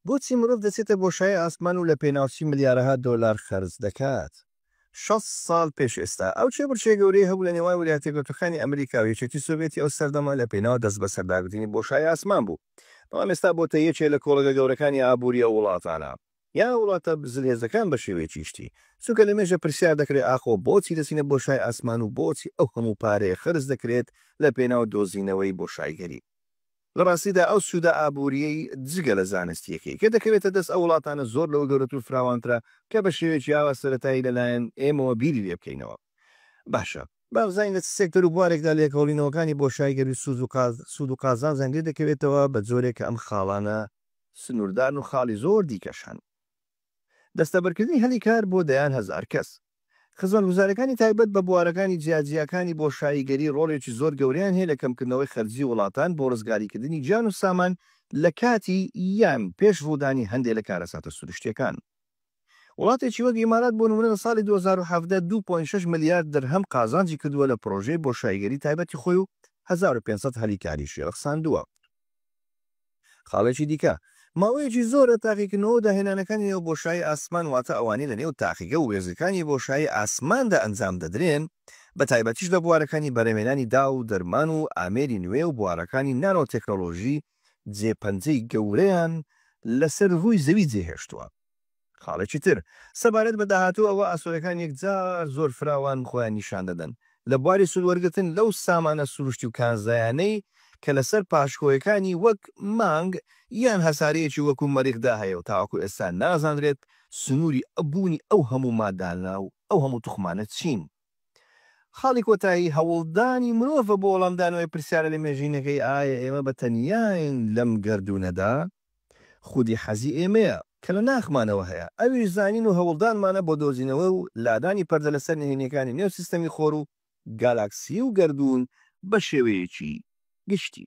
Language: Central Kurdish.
بۆچی مرۆڤ دەچێتە بۆشایی ئاسمان و لە پێناو چی ملیارەها دۆلار خەرج دەکات؟ 60 ساڵ پێش ئێستا ئەو کێبڕکێ گەورەیە هەبوو لە نێوان ویلایەتە یەکگرتووەکانی ئەمریکا و یەکێتی سۆڤێتی ئەو سەردەمە لە پێناو دەستبەسەرداگرتنی بۆشایی ئاسمان بوو، بەڵام ئێستا بۆتە یەکێ لە کۆڵەگە گەورەکانی ئابووری ئەو وڵاتانە یا وڵاتە زلهێزەکان بە شێوەیەکی گشتی. چونکە لە مێژە پرسیار دەکرێت ئاخۆ بۆچی دەچینە بۆشای ئاسمان و بۆچی ئەو هەموو پارەیە خەرج دەکرێت لە پێناو دۆزینەوەی بۆشاییگەری؟ لە ڕاستیدا ئەو سوودە ئابوورییەی جگە لە زانستییەکەی کە دەکەوێتە دەست ئەو وڵاتانە زۆر لەوە گەورەتر و فراوانترە کە بە شێوەیەکی ئاوا سەرەتایی لە لایەن ئێمەوە بیری لێ بکەینەوە. باشە با بزانین لە چ سێکتەر و بوارێکدا لێکۆڵینەوەکانی بۆشاییگەری سوود و قازانجیان لێ دەکەوێتەوە بە جۆرێک کە ئەم خاڵانە سنووردارن و خاڵی زۆر دیکەش هەن. دەستەبەرکردنی هەلی کار بۆ دەیان هەزار کەس. خزمەتگوزارییەکانی تایبەت بە بوارەکانی جیاجیاکانی بۆشاییگەری ڕۆڵێکی زۆر گەورەیان هەیە لە کەمکردنەوەی خەرجی وڵاتان بۆ ڕزگاریکردنی گیان و سامان لە کاتی یان پێش ڕوودانی هەندێ لە کارەساتە سروشتییەکان. وڵاتێکی وەک ئیمارات بۆ نموونە لە ساڵی 2017 2.6 ملیار درهەم قازانجی کردووە لە پڕۆژەی بۆشاییگەری تایبەتی خۆی و 1500 هەلی کاریشی ڕەخساندووە. خاڵێکی دیکە، ماوەیەکی زۆرە تاقیکردنەوە و داهێنانەکانی نێو بۆشایی ئاسمان واتە ئەوانەی لە نێو تاقیگە و وێستگەکانی بۆشایی ئاسماندا ئەنجام دەدرێن، بە تایبەتیش لە بوارەکانی بەرهەمهێنانی داو و دەرمان و ئامێری نوێ و بوارەکانی نانۆتێکنۆلۆژی جێپەنجەی گەورەیان لەسەر رووی زەوی جێهێشتووە. خاڵێکی تر، سەبارەت بە داهاتوو ئەوا ئاسۆیەکان یەکجار زۆر فراوان خۆیان نیشان دەدەن لە بواری سوودوەرگرتن لەو سامانە سروشتی و کانزایانەی کە لەسەر پاشکۆیەکانی وەک مانگ یان هەسارەیەکی وەکو مەریخدا هەیە و تاوەکو ئێستا نازانرێت سنووری بوونی ئەو هەموو مادانە و ئەو هەموو توخمانە چین. خاڵی کۆتایی، هەوڵدانی مرۆڤە بۆ وەڵامدانەوەی پرسیارە لەمێژینەکەی ئایا ئێمە بە تەنیاین لەم گەردوونەدا؟ خودی حەزی ئێمەیە کە لە ناخمانەوە هەیە، ئەویش زانین و هەوڵدانمانە بۆ دۆزینەوە و لادانی پەردە لەسەر نهێنییەکانی نێو سیستەمی خۆر و گالاکسی و گەردوون بە شێوەیەکی گشتی.